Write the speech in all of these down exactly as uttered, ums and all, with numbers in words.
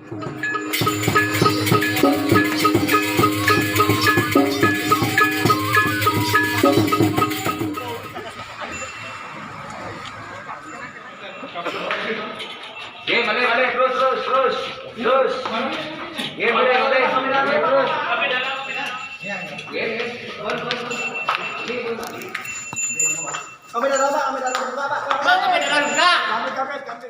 Ye, balik, balik, terus, terus, terus, terus. Ye, balik, balik, balik, terus. Ye, ye. Kamera apa? Kamera apa, Pak? Kamera apa? Kamera apa? Kamera, kamera, kamera.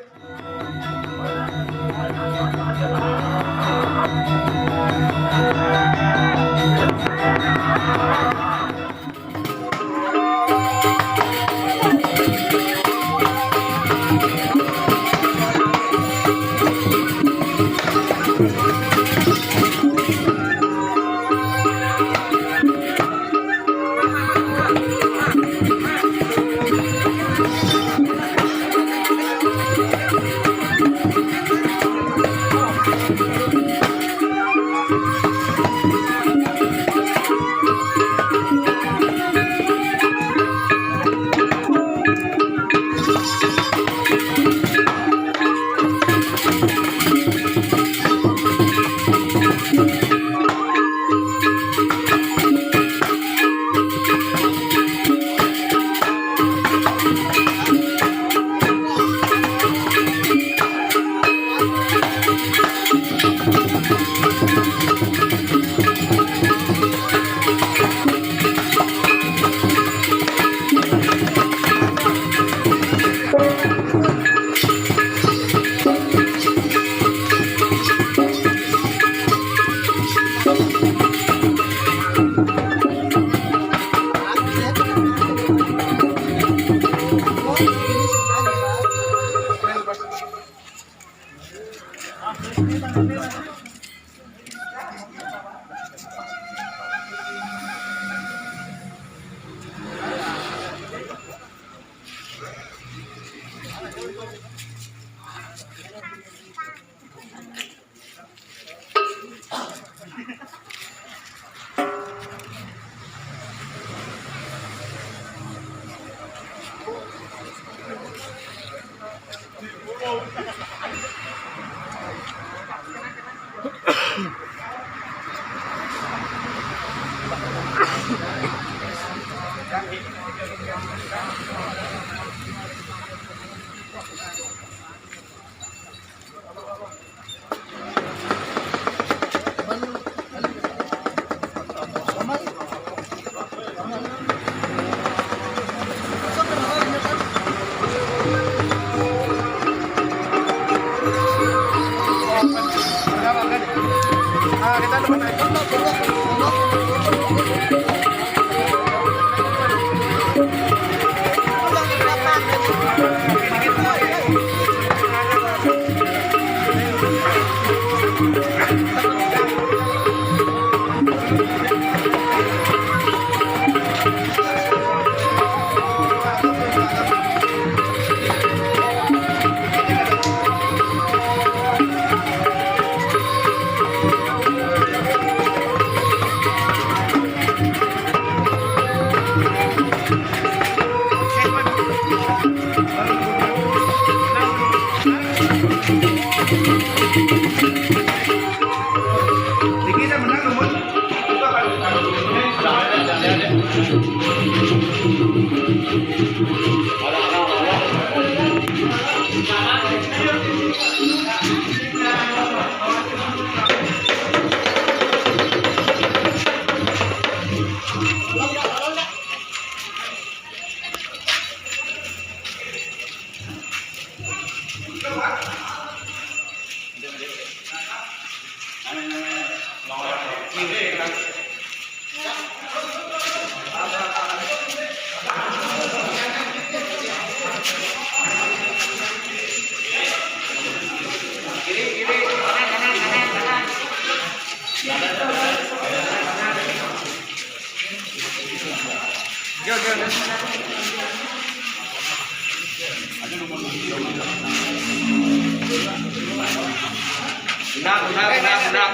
Benar, benar, benar, benar.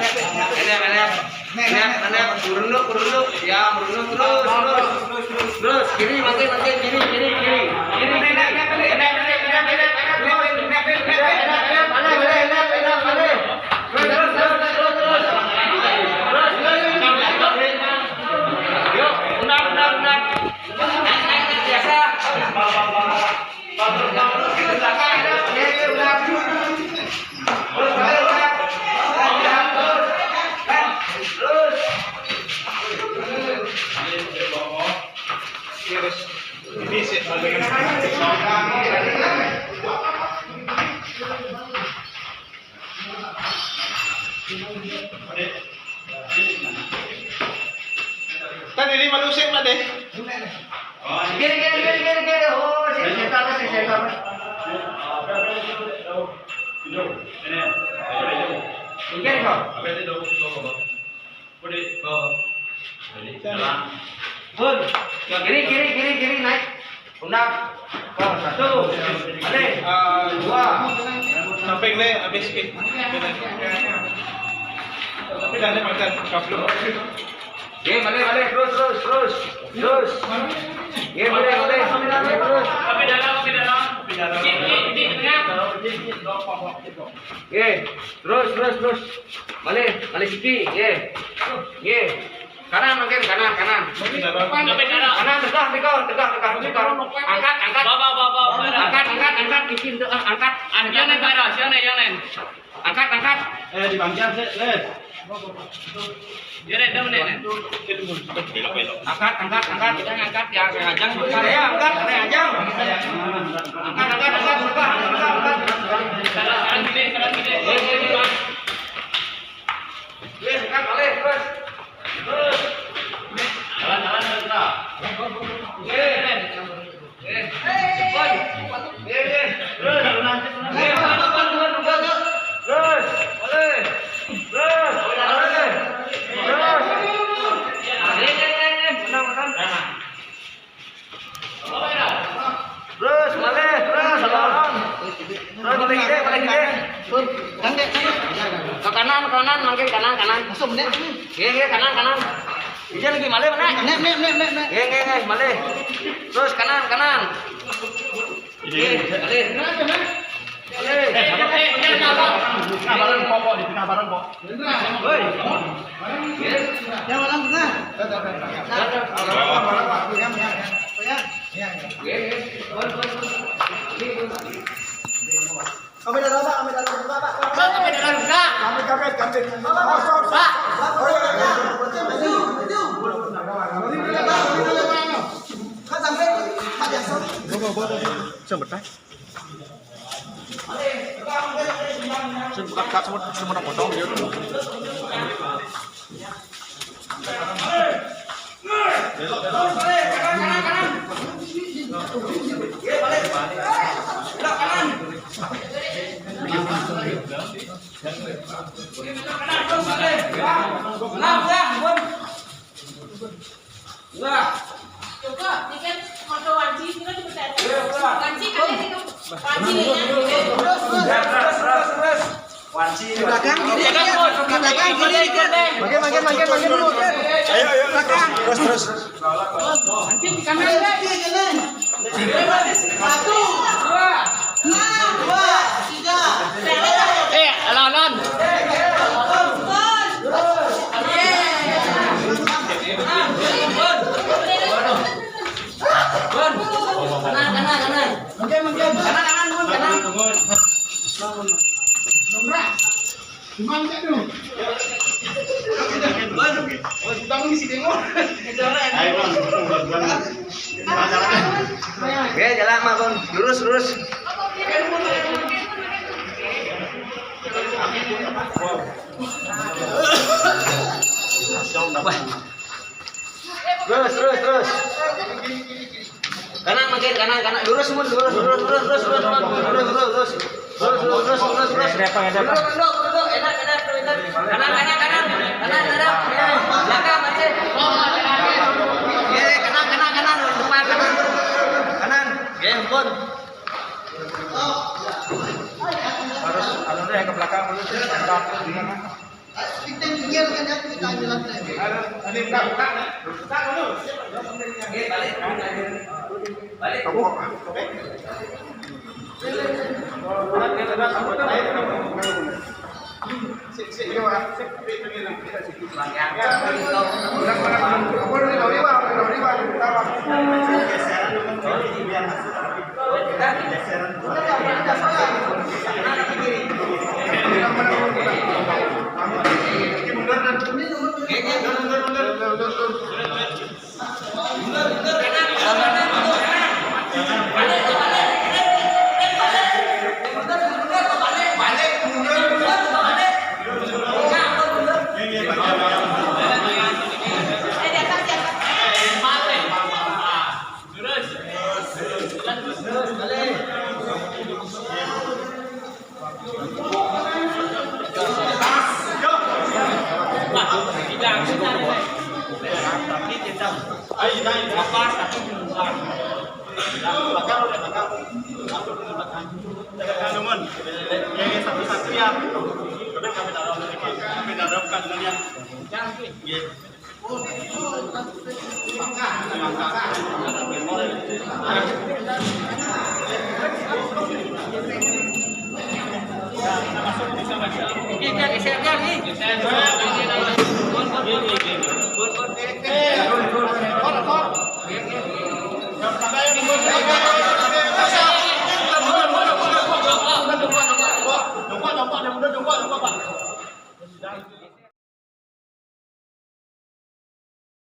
Benar, benar. Benar, benar. Turun dulu, turun dulu. Ya, turun dulu, terus, terus. Terus, kiri, makin, makin, kiri, kiri, kiri. Kiri, kiri. Benar, benar, benar, benar. Balik, balik, balik, balik, balik. Balik, balik, balik, balik, balik. Tadi lima lusik, Pak, deh. Kiri, kiri, kiri, kiri, kiri. Oh, si center, si center. Pinggir, kok. Bun, kiri, kiri, kiri, kiri, naik. Pundak. Kau satu. Balik. Eh, dua. Samping deh, habis, Ki. Tapi dah ada makan kaplok. Ye, balik, balik, terus, terus, terus. Terus. Ye, balik, balik, balik, terus. Tapi dalam, tapi dalam. Di, di, di tengah. Ye, terus, terus, terus. Balik, balik sikit. Ye. Ye. Kanan mungkin, kanan, kanan. Sampai darah. Kanan, tegak, tegak, tegak, tegak, tegak. Angkat, angkat. Bawa, bawa, bawa, bawa. Angkat, angkat, angkat, bikin tu, ah, angkat. Ah, yang lain, Pak, yang lain, yang lain. Angkat, angkat. Eh, di bangkian, sih, Les. Ya, deh, dah, boleh, deh. Angkat, angkat, angkat. Kita angkat, ya, angkat, angkat. Ya, angkat, angkat, angkat. Angkat, angkat, angkat, angkat, angkat, angkat. Kanan, kanan, kiri, kanan, kiri. Terus, angkat, balik, terus. Terus. Jalan, jalan, jalan. Oke. Oke. Oke. Terus. Oke. Terus. Balik. Terus. Balik. Terus. Tenang, tenang. Terus, balik, terus, lawan. Terus, balik gede, balik gede. Ke kanan, kanan, makin kanan, kanan. Iya, iya, kanan, kanan. Iya, lagi balik, mana? Nek, nek, nek, nek, nek. Iya, iya, iya, balik. Terus, kanan, kanan. Iya, balik. Nah, bareng kok, kok, di tengah bareng kok. Woi. Yang orang tengah. Nah. Ya, ya. Kami dah lama, kami dah lama, Pak. Pak, kami dah lama. Kami, kami, kami. Pak, Pak, Pak. Pak. Kan sampai Pak Jason. Gua mau, gua mau. Sing betah. Sing bukan cut, semua, semua potong dia. Wah. Coba, ini kan moto wanci, kita coba cari. Iya, coba. Wanci kalian itu. Wanci ya. Terus, terus, terus, terus. Wanci. Ke belakang, kiri, kiri. Ke belakang, kiri, kiri. Makin, makin, makin, makin dulu. Ayo, ayo, terus, terus, terus. Wanci di kamera. Ayo, kiri, kiri. Satu, dua, dua, tiga. Eh, alon, alon. Kanan, kanan, kanan. Kanan, kanan, Bun, kanan. Nongkrong. Cuman cek dulu. Bun, oh, kita mau ngisi demo. Ayo, Bun. Oke, jalan, Mak, Bun. Lurus, lurus. Wah. Terus, terus, terus. Kanan, makin kanan, kanan. Lurus, Mun. Lurus, lurus, lurus, lurus, lurus, Mun. Lurus, lurus, lurus. Lurus, lurus, lurus, lurus. Ada apa, ada apa? Duduk, duduk, duduk. Enak, enak, enak. Kanan, kanan, kanan. Kanan, kanan. Ya. Belakang, masih. Ya, kanan, kanan, kanan. Depan, kanan. Kanan. Ya, ampun. Harus, anu deh, ke belakang dulu sih. Mantap. Kita tinggal kan, ya, kita jalan deh. Ada, ada yang buka, buka. Buka dulu. Oke, balik. Balik. Ayo, naik, lepas, aku di luar. Belakang, udah belakang. Aku di belakang. Jangan, Mun. Yang satu-satu ya. Tapi kami taruh, kami taruh kan, ya. Iya.